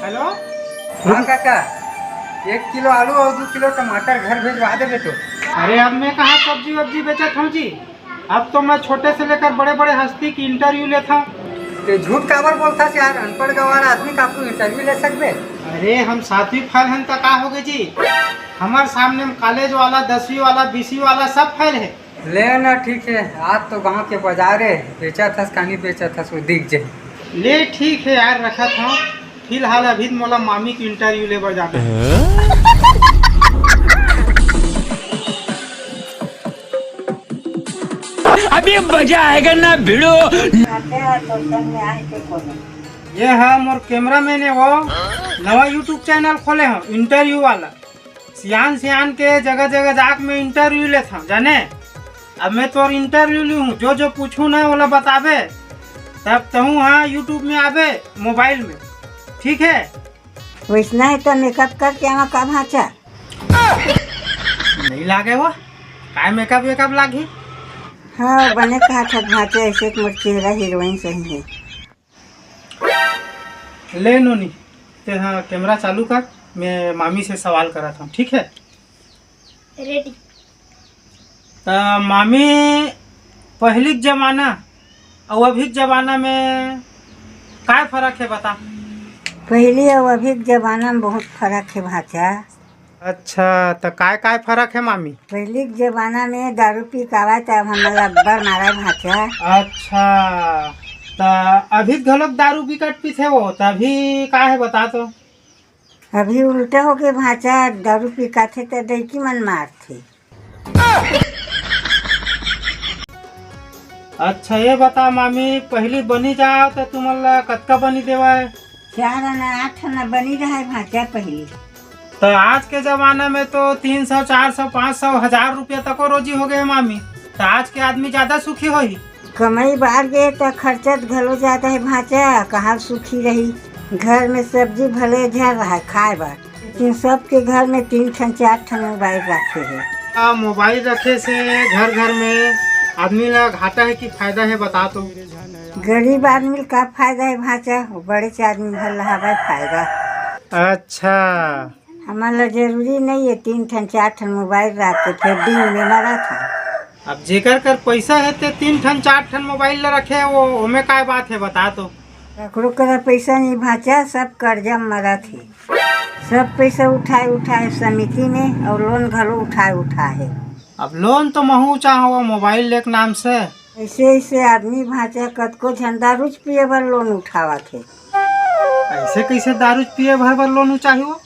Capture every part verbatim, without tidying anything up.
Hello. हाँ काका, एक किलो आलू अउ दू किलो टमाटर घर भेजवा देबे तो। अरे, अब मैं कहाँ सब्जी वब्जी बेचत हूँ जी? अब तो मैं छोटे से लेकर बड़े बड़े हस्ती की इंटरव्यू लेत हूँ। ते झूठ काबर बोलथस यार? अनपढ़ गवार आदमी का तू इंटरव्यू ले सकबे? अरे, हम सातवीं फेल हन त का होगे जी? हमर सामने में कॉलेज वाला, दसवीं वाला, बीसवीं वाला सब फेल है। ले ना, ठीक है, आज तो गांव के बाजार है, बेचत हस का नहीं बेचत हस, वो दिख जाए। ले ठीक है यार, रखत हूँ। फिलहाल अभी तो मोला मामी के इंटरव्यू ले बर जाना है। अभी मजा आएगा ना भिड़ो। ये है मोर कैमरामैन है, वो नवा यूट्यूब चैनल खोले हो, इंटरव्यू वाला। सियान सियान के जगह जगह जाके मैं इंटरव्यू लेत हूँ, जाने। अब मैं तोर इंटरव्यू ली हूँ, जो जो पूछूँ ना, ओला बताबे, तब तहूँ हाँ यूट्यूब में आबे, मोबाइल में, ठीक है? वैसना है तो मेकअप करके आवा का भांचा? नहीं लागे वो, काय मेकअप वेकअप लागी? हाँ, बने कहा था भांचा, ऐसे एक मोर चेहरा हीरोइन सही है। ले नोनी, ते हाँ कैमरा चालू कर, मैं मामी से सवाल करा था, ठीक है? रेडी। त मामी, पहली के जमाना अउ अभी के जमाना में काय फर्क है, बता? पहली अउ अभी के जमाना में बहुत फर्क है भांचा। अच्छा, त काय काय फर्क है मामी? पहली के जमाना में दारू पी के आवय त हमन ला अब्बड़ मारय भांचा। अच्छा, त अभी घलोक दारू बिकट पीथे वो, त अभी का है बता तो? अभी उल्टा होगे भांचा, दारू पी के आथे त डैकी मन मारथे। अच्छा, ये बता मामी, पहली बनी जाओ त तुमन ला कतका बनी देवय? चार आना, आठ आना बनी रहय भांचा पहली। त आज के जमाना में तो तीन सौ, चार सौ, पाँच सौ, हजार रुपया तको रोजी होगे हे मामी। त आज के आदमी ज्यादा सुखी होही। कमाई बाढ़ गे त खर्चा त घलो ज्यादा हे भांचा, कहाँ सुखी रही। घर में सब्जी भले झन रहय खाय बर, लेकिन सबके घर में तीन ठन चार ठन मोबाइल रखे हे। आ, मोबाइल रखे से घर घर में आदमी ला घाटा है कि फायदा है, बता तो। गरीब आदमी ला का फायदा है भांचा, वो बड़ेच आदमी भर ला हवय फायदा। अच्छा। हमन ला जरूरी नहीं है तीन ठन चार ठन मोबाइल रखे, फेर दिन में मरत है। अब जेकर कर पैसा है ते तीन ठन चार ठन मोबाइल ला रखे, वो ओमे काय बात है, बता तो। ककरो करा पैसा नहीं भांचा, सब कर्जा में मरत है। सब पैसा उठाए उठाए समिति में अउ लोन घलो उठाए उठाए है। अब लोन तो महू चाहव मोबाइल लेके नाम से। ऐसे ऐसे आदमी भांचा कतको झन दारूच पिए बर लोन उठावत है। ऐसे कैसे दारूच पिए भर बर लोन उचाही वो?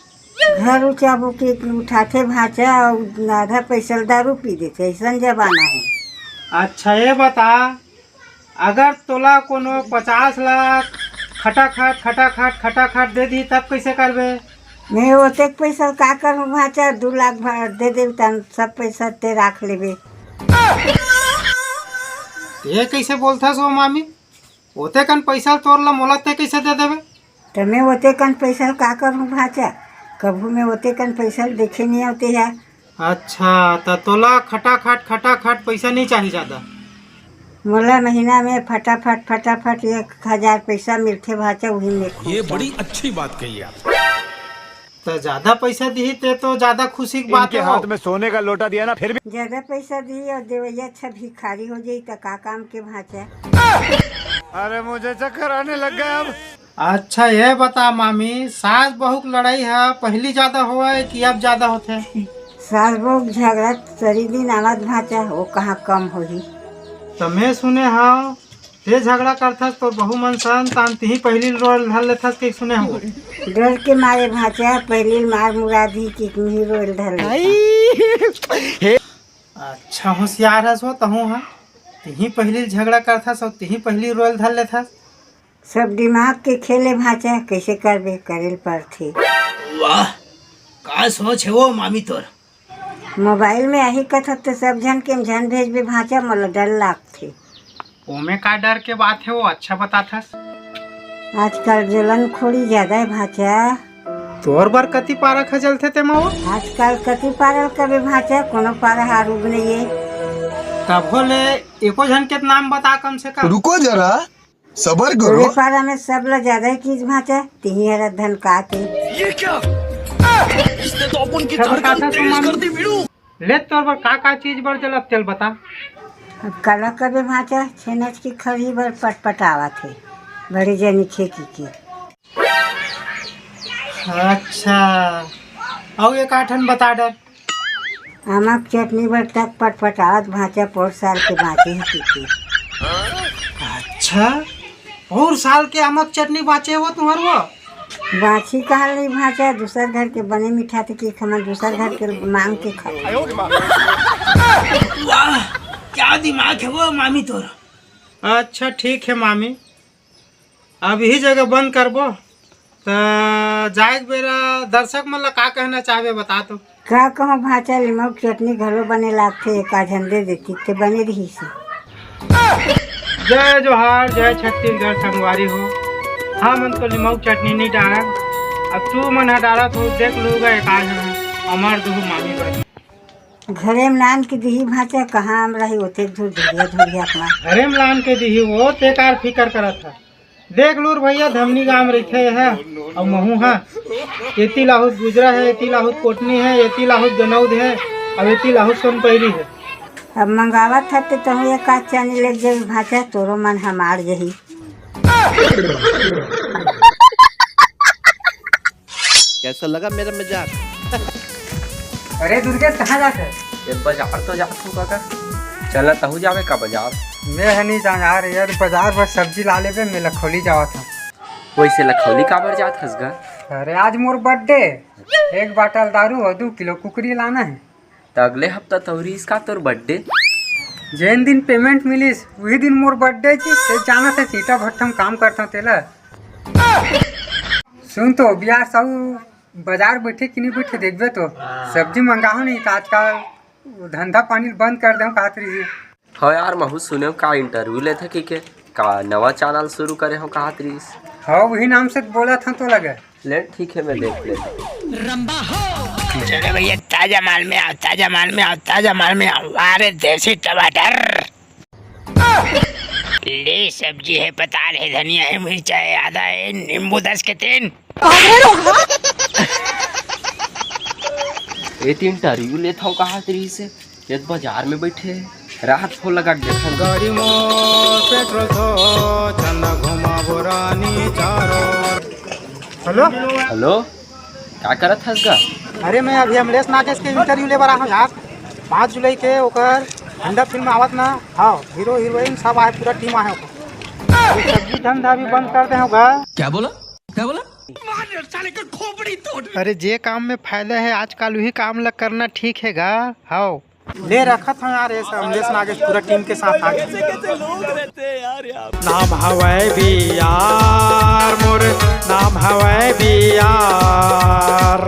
घर उचाबू के उठाथे भांचा अउ आधा पैसा ल दारू पी देथे, ऐसन जमाना है। अच्छा ये बता, अगर तोला कोनो पचास लाख खटाखट खटाखट खटाखट दे दी तब कैसे करबे? मैं ओतेक पैसा ल का करहूँ भांचा, दू लाख भर दे देव तन सब पैसा ते राख लेबे। ये कैसे बोलथस वो मामी? ओतेकन पैसा तोर ला मोला ते कैसे दे देबे? त मैं ओतेकन पैसा ल का करहूँ भांचा, कभू मैं ओतेकन पैसा ल देखे नहीं आवते है। अच्छा, त तोला खटाखट खटाखट पैसा नहीं चाही ज्यादा? मोला महीना में फटाफट फटाफट एक हजार पैसा मिलथे भांचा, वही में खुश ये हूँ। बड़ी अच्छी बात कही आप। त ज्यादा पैसा दिही ते तो ज्यादा खुशी की बात इनके हो। हाथ में सोने का लोटा दिया ना, फिर भी ज्यादा पैसा दिही अउ देवैया अच्छा भिखारी हो जाई त का काम के भांचा। अरे मुझे चक्कर आने लग गए अब। अच्छा ये बता मामी, सास बहू के लड़ाई है पहली ज्यादा होवय कि अब ज्यादा होथे? सास बहू के झगड़ा सरी दिन आवत भांचा, वो कहाँ कम होही। त मैं सुने हव ते झगड़ा करथस तो बहू मन सन, तान तिही पहली रोल धर लेथस के सुने हव। डर के मारे भांचा पहली मार मुरा दी कि तुही रोल धर लेथस। अच्छा होशियार हस हो तहूँ हा, तिही पहली झगड़ा करथस अउ तिही पहली रोल धर लेथस। सब दिमाग के खेले भांचा, कैसे करबे, करे ल पड़थे। वाह, का सोच है वो मामी तोर? मोबाइल में आही कथत त सब झन के झन भेजबे भांचा, मोला डर लागथे। ओमे का डर के बात है वो, अच्छा बताथस। आजकल जलन खोड़ी ज्यादा है भांचा। तोर बर कति पारा खजलथे ते मा वो? आजकल कति पारा कबे भांचा, कोनो पारा हार उग नहीं है। तभो ले एको झन के नाम बता कम से कम। रुको जरा। सबर करो। पूरे पारा में सब ला ज्यादा ही चीज भांचा, तिही हर धन का के। ये क्या? इसने तो अपन की धड़कन तेज कर दी, वीरू। ले, तोर बर का का चीज बर जलत तेल बता। अब काला कबे भांचा, छेनच की खरही बर पटपटावत हे, बड़े जनी खेकी के। अच्छा, अउ एक आठन बता डर। आमक चटनी बर तक पटपटावत भांचा, पौर साल के बांचे हे पीके। अच्छा, पौर साल के आमक चटनी बांचे हो तुम्हार वो? बांची कहा नहीं भांचा, दूसर घर के बने मिठाथे कि हमन दूसर घर के मांग के खाओ। वाह, क्या दिमाग है वो मामी तोर। अच्छा, ठीक है मामी, अब इही जगह बंद करबो। त जाए के बेरा दर्शक मन ला का कहना चाहबे, बता तो। का कहूँ भांचा, लिमऊ के चटनी घलो बने लागथे, एक आध झन दे देती ते बने रहिस। जय जोहार, जय छत्तीसगढ़ संगवारी हो। हमन तो लिमऊ के चटनी नहीं डारन, अब तू मन ह डारत हो, देख लूगा एक आध झन हमार दुहू मामी बर। घरे में लान के दिही भांचा, कहाँ हम रही ओते धूर धुरिया धुरिया अपना। घरे में लान के दिही वो, ते कार फिकर करत ह। देख लूर भैया, धमनी गांव रहिथे ह, अउ महू ह। एती लाहुत गुजरा है, एती लाहुत कोटनी है, एती लाहुत गनौद है, अउ एती लाहुत सोनपैरी है। अब मंगावत ह ते तहु एक आध चानी ले जाई भांचा, तोरो मन हमार जही। कैसा लगा मेरा मजाक? अरे दुर्गेश, कहाँ जात है? ये बाजार तो जात हूँ काका। चला तहु जावे का बाजार? मैं ह नहीं जाना यार, यार बाजार बर सब्जी ला लेबे, मैं लखौली जावत हूँ। वैसे लखौली काबर जात हस गा? अरे आज मोर बर्थडे, एक बाटल दारू और दो किलो कुकरी लाना है। त अगले हफ्ता तौरी इसका तोर बर्थडे। जेन दिन पेमेंट मिलिस, वही दिन मोर बर्थडे जी। ते जानत है, ईंटा भट्ठा में काम करता हूँ तेला। सुन तो, बिहार साहू बाजार बैठे कि नहीं बैठे, देखबे तो। सब्जी मंगाहूँ नहीं तो आजकल धंधा पानी बंद कर दे कहत रही। हाँ यार, महू सुने का इंटरव्यू लेथे कि के का नवा चैनल शुरू करे हो कहत रहीस। हाँ, वही नाम से बोला था तो लगे। ले ठीक है, मैं देख लेता। चलो भैया, ताजा माल में आओ, ताजा माल में आओ, ताजा माल में आओ। अरे देसी टमाटर। ले सब्जी है, पताल है, धनिया है, मिर्चा है, आदा है, नींबू दस के तीन। ए तीन टरियू लेत हव कहत रहिस हे, खेत बाजार में बैठे हे, रात फोन लगा के देखन। गाड़ी में पेट्रोल थो, चंदा घुमा बोरानी चारों। हेलो। हेलो, का करत हस गा? अरे, मैं अभी अमलेश नागेश के इंटरव्यू ले बर आया हूँ यार। पाँच जुलाई के ओकर हंडा फिल्म आवत ना। हाँ, हीरो हीरोइन सब आए, पूरा टीम आए ओकर। ये सब्जी धंधा भी बंद कर दे होगा। क्या बोला? क्या बोला? अरे, जे काम में फायदा है आजकल, वही काम ला करना ठीक है गा। हाव। ले रखत हूँ यार, ये सब अमलेश नागेश पूरा टीम के साथ आ गए। नाम हवय बिहार मोर, नाम हवय बिहार।